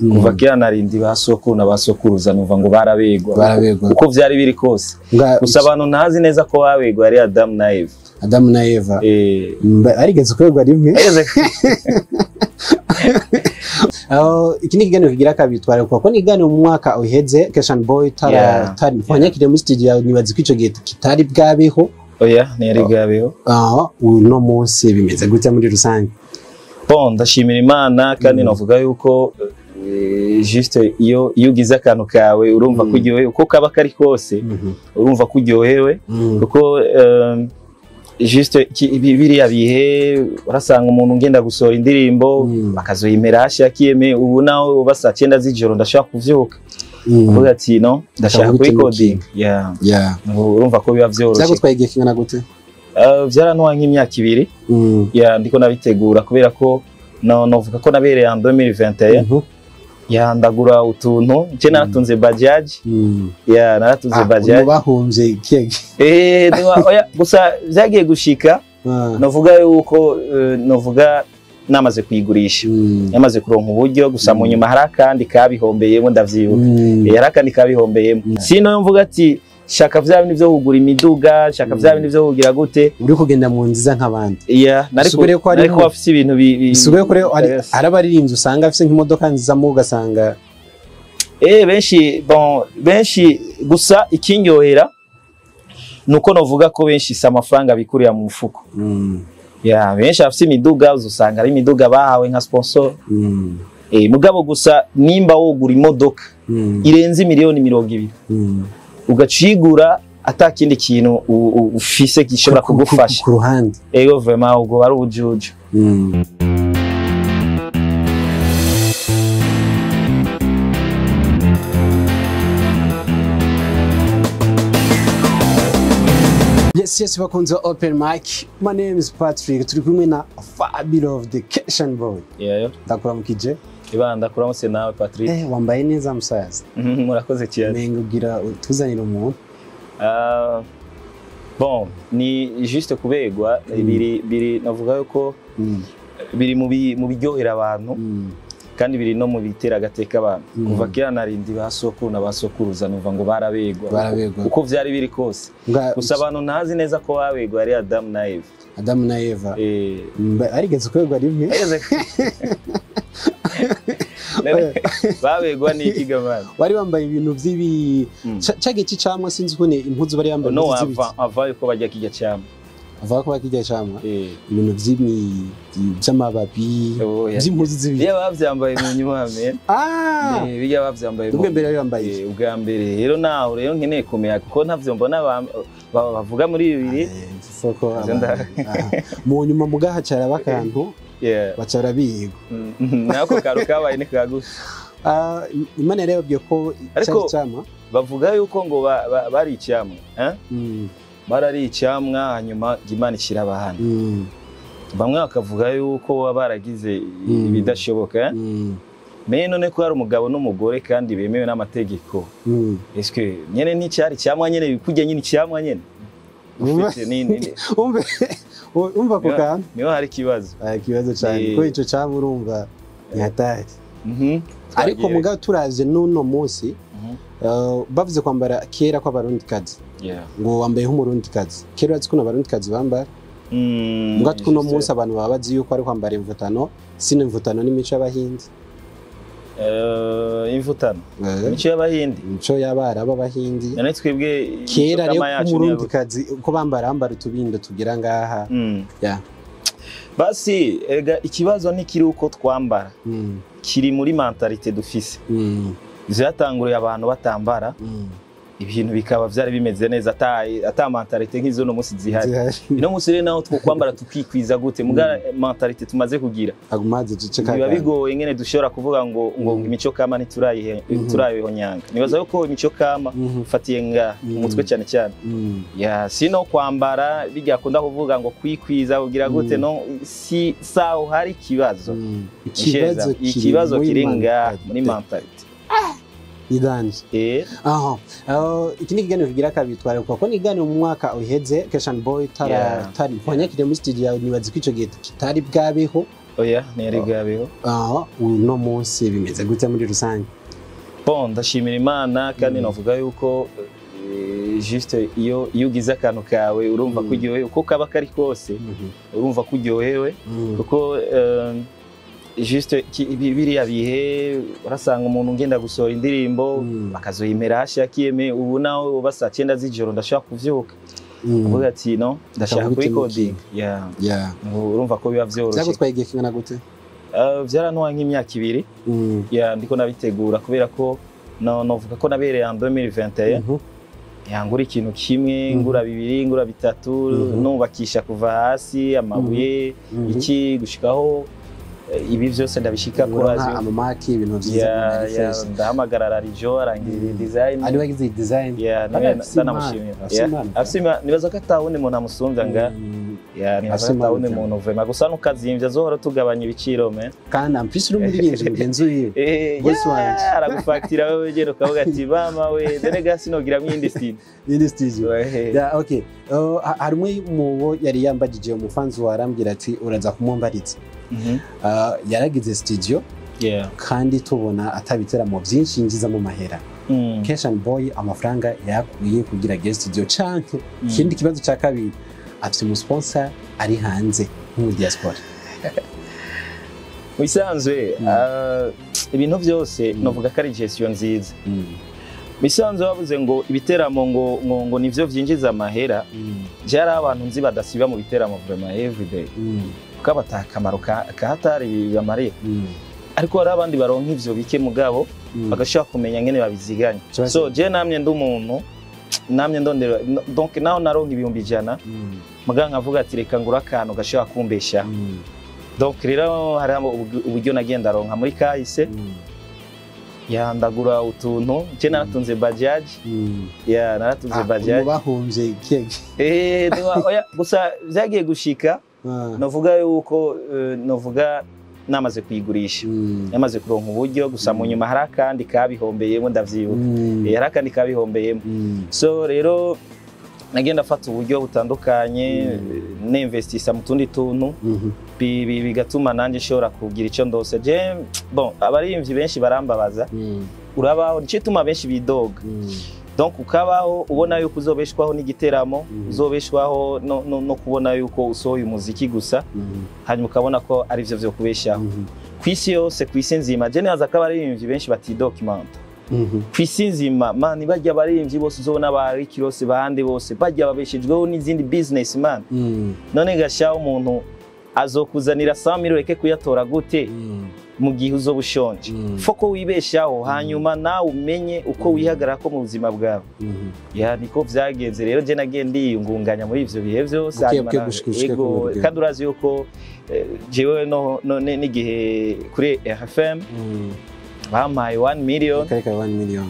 Kuva kera narindi basokuru na basokuruza numva ngo barabegwa. Uko vyari biri kose. Gusa abantu ntazi neza ko babegwa ari Adam na Eva. Adam na Eva. Arigeze kwegwa rimwe. Iki ni ikiganiro kigira kabiri twarekwa ko ni ikiganiro mu mwaka uheze Keshan Boy tari twanyakiriye muri studio, nibaza ko ico gihe kitari bwabeho. Oya, ntiyari bwabeho. Uno munsi bimeze gute muri rusange? Bon, ndashimira Imana kandi novuga yuko juste iyo ugize akantu kawe urumva ko uryohewe, uko kaba kari kose urumva ko uryohewe, kuko juste biriya bihe urasanga umuntu ngenda gusohora indirimbo bakazoyimera ashakiyeme. Ubu naho uba saa 9 z'ijoro ndashaka kuvyuka uvuga ati no ndashaka kurecording. Yeah, urumva ko biba vyoroshe. Byagutwaye igihe kingana gute? Byarantwaye nk'imyaka 2. Yeah, ndiko nabitegura kubera ko no novuga ko nabereye en 2021. Ya, ndagura utuntu nce naratunze bajaji. Ya, naratunze bajaji. Bahumvye kege. Oya, gusa vyagiye gushika. Novuga yuko novuga namaze kuyigurisha. Namaze kuronka uburyo, gusa mu nyuma hari akandi kabihombeyemo ndavyibuka. Hari akandi kabihombeyemo. Sino mvuga ati shaka vya bintu vyo kugura imiduga, shaka vya bintu vyo kugira gute, uri kugenda mu nziza nk'abandi. Yeah, nariko afise ibintu bisubiye kure. Arabaririmbye usanga afise nk'imodoka nziza mu ugasanga benshi, bon benshi. Gusa ikinyohera nuko novuga ko benshi si amafaranga bikurira mu mufuko. Yeah, benshi afise imiduga uzusanga ari imiduga bahawe nka sponsor. Mugabo gusa nimba wogura imodoka irenze miliyoni 20 ugacigura atakindi kintu ufise gishobora kugufasha ku ruhande, ego vraiment ubwo bari ubujuju. Yes, bakunze Open Mic. My name is Patrick. Turi kumwe na Fabio of the Keshan Boy. Yeah. Ndakuramukije. Iba ndakuramutse nawe Patrick. Wambaye neza musaza. Murakoze cyane. Mengo ugira utuzanira umuntu. Bon, ni juste kubegwa biri navuga yuko biri mu biryohera abantu kandi biri no mu bitera agateka abantu. Kuva kera narindi basokuru na basokuruza numva ngo barabegwa. Uko vyari biri kose. Gusa abantu ntazi neza ko babegwa ari Adam na Eva. Adam na Eva. Arigeze kwegwa rimwe. Babegwa ni iki gamana? Bari bambaye ibintu by'ibi cage cy'icamwa, sinzi ukune impuzu bari bambaye. No, ava yuko bajya kijya cyamwa. Ava ko bakijya cyamwa. Ibintu by'imi by'amababi by'impuzu z'ibi. Biya bavyambaye mu nyuma men. Biya bavyambaye. Ubwa mbere bari bambaye. Ubwa mbere rero naho rero nkeneye kumenya kuko ntavyo mbona bavuga muri bibiri. Soko mu nyuma mugahacara bakantu. Bacara biga. Nako karo kabaye ni kagusa. Imana rero yabwiye ko cyari cyamwa. Bavuga yuko ngo bari icyamwa, Barari icyamwa hanyuma Imana ikirabahana. Bamwe bakavuga yuko baragize ibidashoboka. Mais none ko ari umugabo n'umugore kandi bemewe n'amategeko. Est-ce nyene ni cyari cyamwa nyene kujya nyine icyamwa nyene? Umva ko kandi niho hari ikibazo. Ikibazo cyane ko ico cyamwa urumva ni hatari. Ariko mugabo turavye n'uno munsi bavuze kwambara kera kw'abarundi kazi. Ngo wambaye nk'umurundi kazi. Kera urazi ko n'abarundi kazi bambara. Mugabo tw'uno munsi abantu baba bazi yuko ari kwambara imvutano, sino imvutano n'imico y'abahindi. Imvutano imico y'abahindi, imico y'abarabu b'abahindi. None twebwe kera rero umurundi kazi uko bambara utubindo tugira ngaha. Yeah. Basi ega ikibazo ntikiri uko twambara, kiri muri mentalite dufise. Vyatanguriye abantu batambara, ibintu bikaba vyari bimeze neza ata mentalite nk'izo no musi zihari. Ino musi rero naho twokwambara tukikwiza gute muga mentalite tumaze kugira agumaze duceka biba bigoye ngene dushobora kuvuga ngo imico kama ntiturayihe turayihonyanga. Nibaza yuko imico kama ufatiye nga umutwe cyane cyane. Ya sino kwambara bijya kunda kuvuga ngo kwikwiza ugira gute no si saho hari ikibazo. Ikibazo kiri nga muri mentalite. Idanje. Aho. Iki ni ikiganiro kigira kabiri twarekwa ko ni ikiganiro mu mwaka uheze Keshan Boy tari twanyakiriye muri studio, nibaza ko ico gihe kitari bwabeho. Oya, ntiyari bwabeho. Uno munsi bimeze gute muri rusange? Bon, ndashimira Imana kandi navuga yuko juste iyo ugize akantu kawe urumva ko uryohewe, uko kaba kari kose urumva ko uryohewe, kuko juste biriya bihe urasanga umuntu ngenda gusohora indirimbo bakazoyimera hashakiye. Ubu naho uba saa 9 z'ijoro ndashaka kuvyuka uvuga ati no ndashaka kuyikodinga. Yeah, urumva ko biba vyoroshe. Byagutwaye igihe kingana gute? Byarantwaye nk'imyaka 2. Yeah, ndiko nabitegura kubera ko no novuga ko nabereye en 2021. Yangura ikintu kimwe, ngura bibiri, ngura bitatu, nubakisha kuva hasi amabuye iki gushikaho ibi byose ndabishika kurazi amamaki ibintu byiza. Ndahamagara Rarijo arangira design, ari wagize design. Yeah, ndanamushimira. Afsima nibaza ko atawundi muntu amusumbya nga. Yeah, nibaza ko atawundi muntu vraiment gusa nukazimvya zohora tugabanya ibiciro me. Kandi ampisi uri muri mugenzi wiwe boss wanje aragufaktira wewe gero kavuga ati mama we dene gasi nogira mu indi studio. Indi studio. Yeah, okay. Harumwe mubo yari yambagije umufanzi warambwira ati uraza kumumbaritsa. Yaragize studio. Yeah. Kandi tubona atabiteramo byinshi yinjiza mu mahera. Keshan Boy amafaranga yakwiye kugira guest studio canke ikindi kibazo cya kabiri afite mu sponsor ari hanze mu diaspora. Bisanzwe ibintu byose novuga ko ari gestion nziza. Bisanzwe bavuze ngo ibiteramo ngo nivyo vyinjiza amahera. Jara abantu nzi badasiba mu biteramo vraiment every day. Kuko batakamaro kahatari bibamariye. Ariko hari abandi baronka ivyo bike mugabo bagashaka kumenya ngene babiziganya. So je namye ndi umuntu namye ndondera, donc naho naronka 100,000 muganga nkavuga ati reka ngura akantu gashaka kumbesha. Donc rero hari uburyo nagenda ronka muri kahise. Ya ndagura utuntu, je naratunze bajaj. Ya naratunze bajaj. Bahumvye keke. Oya gusa vyagiye gushika. Novuga yuko novuga namaze kuyigurisha, namaze kuronka uburyo gusa mu nyuma hari akandi kabihombeyemo ndavyibuka. Hari akandi kabihombeyemo. So rero nagenda afata uburyo butandukanye ninvestisa mu tundi tuntu bigatuma nanje nshobora kugira ico ndose. Je bon abarimvyi benshi barambabaza, urabaho nico tuma benshi bidoga. Donc ukabaho ubona yuko uzobeshwaho n'igiteramo, uzobeshwaho no kubona yuko usohoye umuziki gusa, hanyuma ukabona ko ari byo byo kubeshaho. Kwisi yose kwisi nzima je naza ko abarimvyi benshi batidocumenta. Kwisi nzima man bajya abarimvyi bose uzobona ba Kirose bande bose bajya babeshejweho n'izindi business man. None gashaho umuntu azokuzanira 100,000 reke kuyatora gute mu gihe uzoba ushonje. Foko wibeshaho hanyuma nawe umenye uko wihagarara ko mu buzima bwawe. Ya niko vyagenze rero je nagiye ndiyungunganya muri ivyo bihe byose ego kandi urazi yuko jewe no n'igihe kuri RFM bampaye 1 million. Kareka 1 million.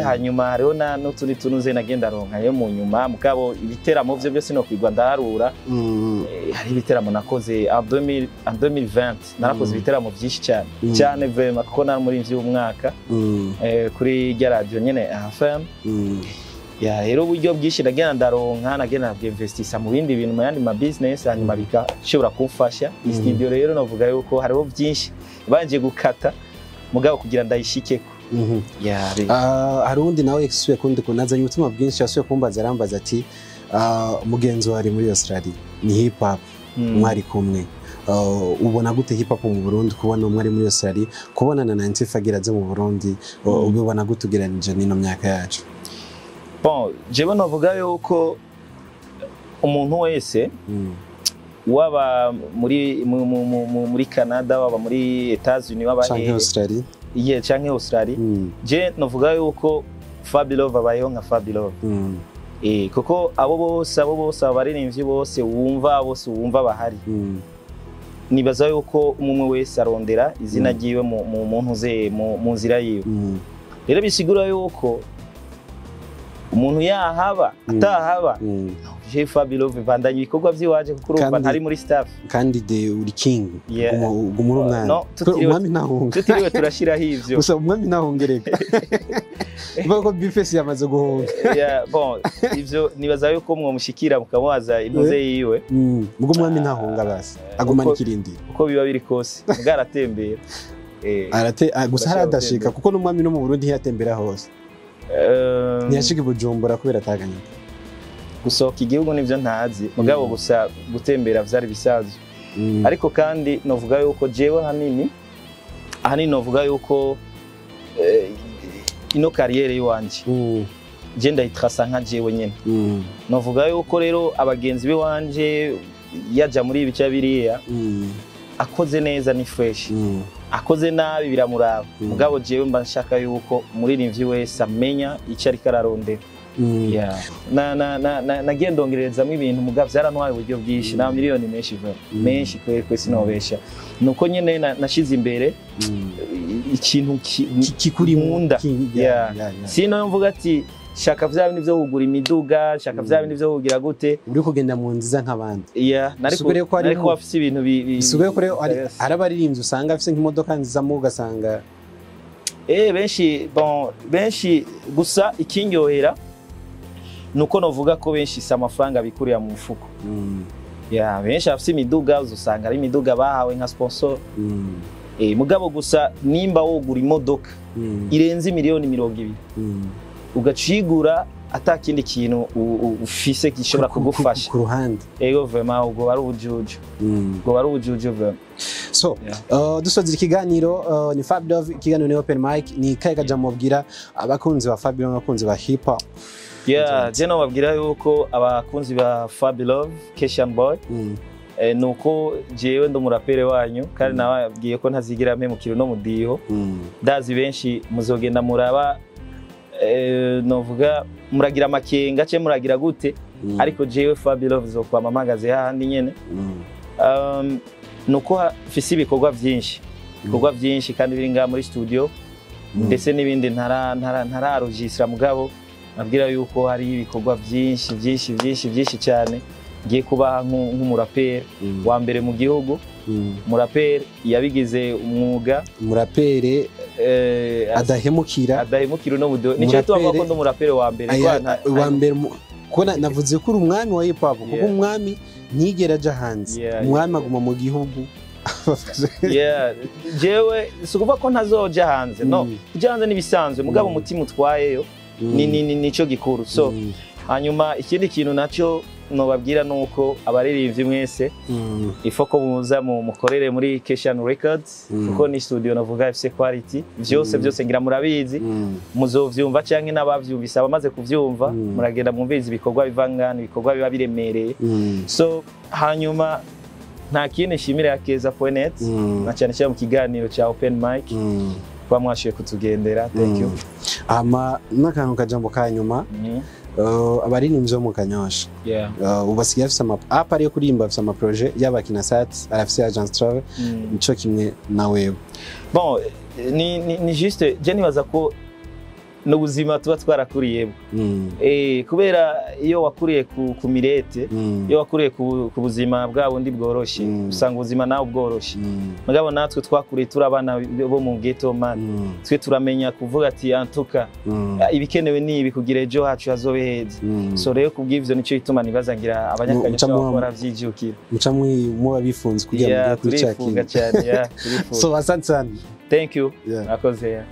Hanyuma hariho na n'utundi tunuze nagenda ronka yo mu nyuma mugabo ibiteramo byo byose no kwigwa ndaharura. Hari ibiteramo nakoze en 2020 narakoze ibiteramo byinshi cyane cyane vraiment kuko nari muri vy'umwaka kuri rya radio nyene RFM. Ya rero uburyo bwinshi nagenda ndaronka nagenda nabwinvestisa mu bindi bintu mu yandi ma business hanyuma bikashobora kumfasha. Studio rero navuga yuko hariho byinshi banje gukata mugabo kugira ndayishikeko. Hari undi nawe yasubiye kundi kunazanye ubutumwa bwinshi yasubiye kumbaza arambaza ati mugenzi wari muri Australia ni hip hop mwari kumwe, ubona gute hip hop mu Burundi kubona umwe ari muri Australia kubona na Nancy Fagira aze mu Burundi, ubibona gute ugereranije n'ino myaka yacu? Bon, jewe navuga yuko umuntu wese waba muri muri Canada waba muri Etats-Unis waba canke Australia, yeah canke Australia, je novuga yuko Fabilove abayeho nka Fabilove. Kuko abo bose abaririmbyi bose wumva bose wumva bahari. Nibaza yuko umwe wese arondera izina ryiwe mu ntuze mu nzira yiwe. Rero bisigura yuko umuntu yahaba atahaba Je Fabilove bandanya ibikorwa by'iwaje kuko urumva ntari muri staff. Kandi de uri king. Ugumura umwami. Umwami ntahunga. Tutiriwe turashiraho ivyo. Gusa umwami ntahungereka. Uvuga ko Bifesi yamaze guhunga. Yeah, bon, ivyo nibaza yuko mwomushikira mukamubaza intuze yiwe. Mugo umwami ntahunga basi. Agumana ikirindiro. Uko biba biri kose. Mugaratembera. Arate gusa haradashika kuko n'umwami no mu Burundi ntiyatembera hose. Ntiyashika Bujumbura kubera ataganya. Gusohoka igihugu nivyo ntazi, mugabo gusa gutembera vyari bisanzwe. Ariko kandi novuga yuko jewe ahanini novuga yuko ino carrière yiwanje je ndayitrasa nka jewe nyene. Novuga yuko rero abagenzi biwanje yaja muri ibi cya biriya akoze neza ni fresh, akoze nabi biramuraba. Mugabo jewe mba nshaka yuko umuririmbyi wese amenya icyo ariko ararondera. Yeah. Nagiye ndongererezamo ibintu mugabo byarantwaye uburyo bwinshi na miliyoni menshi vuba menshi kweri sinobesha. Nuko nyene nashize imbere ikintu kikuri munda. Sino mvuga ati shaka vya bindi vyo kugura imiduga, shaka vya bindi vyo kugira gute, uri kugenda mu nziza nk'abandi. Yeah, nariko afise ibintu bisubiye kure arabaririmbye usanga afise nk'imodoka nziza mu ugasanga benshi bon benshi gusa ikinyohera nuko novuga ko benshi si amafaranga bikurira mu mufuko. Yeah, benshi afise imiduga uzusanga ari imiduga bahawe nka sponsor. Mugabo gusa nimba wogura imodoka irenze miliyoni 20 ugacigura atakindi kintu ufise gishobora kugufasha ku ruhande. Ego vraiment ubwo ari ubujuju. Ubwo ari ubujuju vraiment. So, dusoza ikiganiro ni Fabilove, ikiganiro ni Open Mic, ni kaye kajambo bwira abakunzi ba Fabilove n'abakunzi ba hip hop. Yeah, je no babwira yuko abakunzi ba Fabilove, Keshan Boy, nuko jewe ndo murapere wanyu kandi nababwiye ko ntazigira mpemukiro no mudiho. Ndazi benshi muzogenda muraba novuga muragira amakenga ce muragira gute, ariko jewe Fabilove zokwama mpagaze hahandi nyene. Nuko mfise ibikorwa byinshi, ibikorwa byinshi kandi biri ngaha muri studio ndetse n'ibindi ntararogistra, mugabo nabwira yuko hari ibikorwa byinshi byinshi byinshi byinshi cyane ngiye kubaha nk'umuraperi wa mbere mu gihugu. Umuraperi yabigize umwuga, umuraperi adahemukira no mudo nico tuvuga ko ndo umuraperi wa mbere wa mbere kubona navuze ko uri umwami wa hip hop kuko umwami ntigera aja hanze, umwami aguma mu gihugu. Yeah, jewe sikuvuga ko ntazoja hanze, no kuja hanze nibisanzwe, mugabo umutima utwayeyo ni nico gikuru. So hanyuma ikindi kintu naco nobabwira nuko abaririmbyi mwese ifoko muza mu mukorere muri Keshan Records kuko ni studio navuga ifise quality vyose byose ngira murabizi, muzovyumva canke n'abavyumvise abamaze kuvyumva muragenda mwumviriza ibikorwa bivangana, ibikorwa biba biremereye. So hanyuma nta kindi nshimira ya Keza.net na cyane cyane mu kiganiro cha Open Mic kwa mwashiye kutugendera. Thank you. Ama n'akantu kajambo kanyuma abaririmbyi bo mu Kanyosha ubasigaye afise ama app ariyo kuririmba, afise ama projet yaba Kinasat, arafise Agence Travel, nico kimwe na wewe. Bon, ni juste je nibaza ko n'ubuzima tuba twarakuriyemo. Kubera iyo wakuriye ku mirete, iyo wakuriye ku buzima bwa bundi bworoshe, usanga ubuzima nawe bworoshe. Mugabo natwe twakuriye turi abana bo mu ghetto man. Twe turamenya kuvuga ati antuka ibikenewe ni ibi kugira ejo hacu hazobe heza. So rero kubw'ivyo nico gituma nibaza ngira abanyakanyosha bakora vyijukira. Muca muba bifunze kugira ngo kuri cya kintu. So asante sana. Thank you. Akoze.